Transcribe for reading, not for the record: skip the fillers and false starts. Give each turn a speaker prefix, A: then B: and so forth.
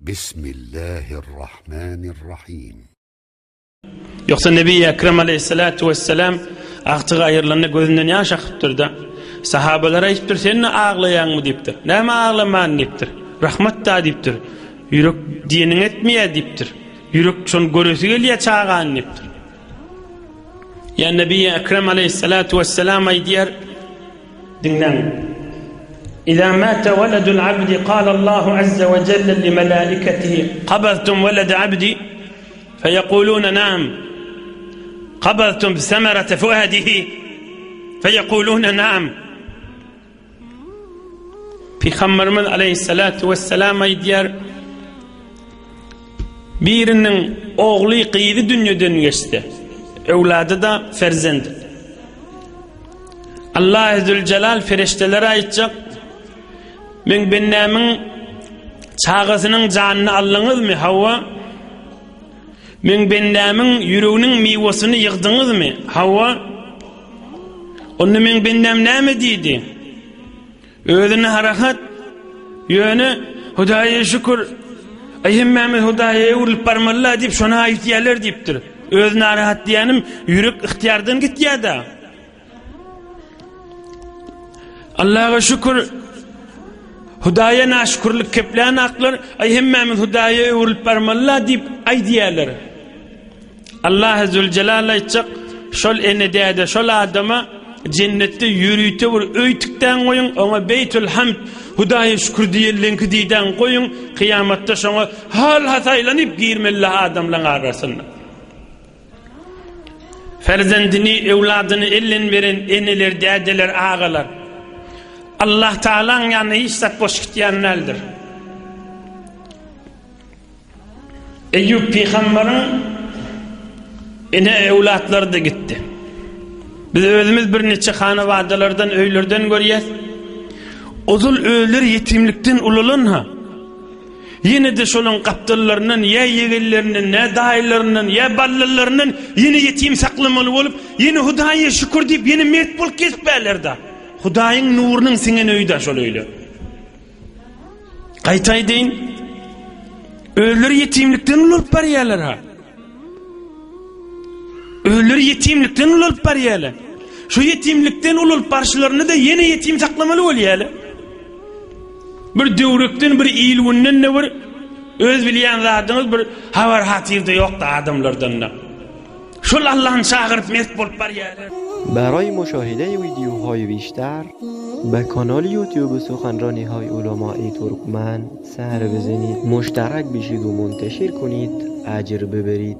A: Bismillahirrahmanirrahim.
B: Ýogsa Nebi Ekrem aleýhissalatu wessalam agtygy aýrylanda gözünden ýaş akypdyr-da. Sahabalara aýdypdyr, sen-de aglaýaňmy diýipdir. Näme aglaman diýipdir. Rahmat-da diýipdir. Ýürek diýeniňi etmeýär diýipdir. Ýürek şony göresi gelýär çagany diýipdir. Ýa Nebi Ekrem aleýhissalatu wessalam aýdýar, Diňläň. Iza mata weledul abdi kala Allahu azza we jelle li melaiketihi kabaztum welede abdi feyekulune naam kabaztum semerete fuadihi feyekulune naam Pygamberimiz aleyhissalatu vesselam aýdýar Biriniň ogly gyzy dünýeden geçse öwlady-da ferzendi Allahy Züljelal perişdelere aýtjak, Meň bendämiň çagasynyň janyny aldyňyzmy? Hawa. Meň bendämiň ýüreginiň miwesini ýygdyňyzmy? Hawa. Onda meň bendäm näme diýdi? Özüne harahat, ýöne Hudaýa şükür, aý hemmämiz Hudaýa öwrülip barmaly-la diýip şony aýtýarlar diýipdir. Özi narahat diýýänim ýürek ygtyýardan gitýär-dä. Allaha şükür, Hudaýa naşükürlik keplän aklar, aý hemmämiz Hudaýa öwrülip barmaly-la diýip aýdýarlar. Allahy Züljelal aýtjak, şol ene däde şol adama jennetde ýörite bir öý tikdäň goýuň, oňa Beýtül Hamd, Hudaýa şükür diýenleňki diýdäň goýuň, kyýamatda şoňa hal-ha saýlanyp girmeli adamlaň arasynda. Ferzendini, öwladyny elden beren eneler, dädeler, agalar. Allah Taalaň ýanynda hiç zat boş gitýän däldir. Eýýup pygambaryň ene öwlatlary-da gitdi. Biz özümiz birniçe hanabadalardan, öýlerden görýäs. Ozal özleri ýetimlikden ulalan-ha. Ýene-de şolaň gapdallaryndan, ýa ýegenlerinden, ýa daýylaryndan, ýa ballylaryndan ýene ýetim saklamaly bolup, ýene Hudaýa şükür diýip, ýene mert bolup gezip bärler-da. Hudaýyň nurunyň siňen öýi-dä şol öýler. Gaýta aýdaýyn, özleri ýetimlikden ulalyp barýarlar-ha. Özleri ýetimlikden ulalyp barýarlar. Şu ýetimlikden ulalyp barşlaryny-da ýene ýetim saklamaly bolýarlar. Bir döwrekden, bir il-günden-de bir öz bilýän zadyňyz bir habar-hatyrda ýok-da adamlardan-da. Şol Allahny çagyryp mert bolup barýarlar.
C: برای مشاهده ویدیوهای بیشتر به کانال یوتیوب سخنرانی های علمای ترکمن سر بزنید مشترک بشید و منتشر کنید اجر ببرید.